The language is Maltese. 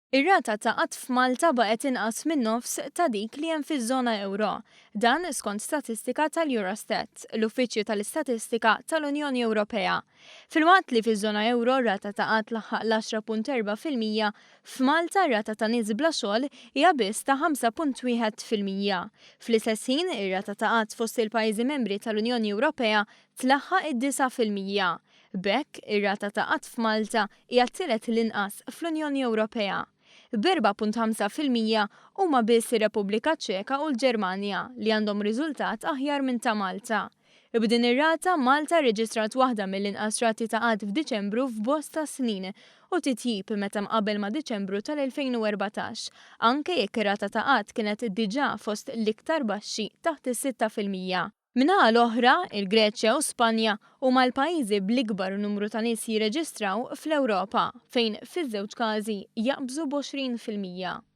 Ir-rata ta' qgħad f'Malta baqgħet inqas min-nofs ta' dik li hemm fiż-żona ewro. Dan skont statistika tal-Eurostat, l-Uffiċċju tal-Istatistika tal-Unjoni Ewropea. Filwaqt li fiż-żona ewro r-rata ta' qgħad laħħaq l-10.4%, f'Malta r-rata ta' nies bla xogħol hija biss ta' 5.1%. Fl-istess ħin, ir-rata ta' qgħad fost il-pajjiżi membri tal-Unjoni Ewropea tlaħħaq id-9%. B'hekk, ir-rata ta' qgħad f'Malta hija t-tielet l-inqas fl-Unjoni Ewropea. B'4.5% huma biss ir-Repubblika Ċeka u l-Ġermanja li għandhom riżultat aħjar minn ta' Malta. B'din ir-rata, Malta rreġistrat waħda mill-inqas rati ta' qgħad f'Diċembru f'bosta snin u titjib meta mqabbel ma' Diċembru tal-2014, anke jekk ir-rata ta' qgħad kienet diġà fost l-iktar baxxi taħt is-6%. Min-naħa l-oħra, il-Greċja u Spanja huma l-pajjiżi bl-ikbar numru ta' nies jirreġistraw fl-Ewropa, fejn fiż-żewġ każi jaqbżu b'20%.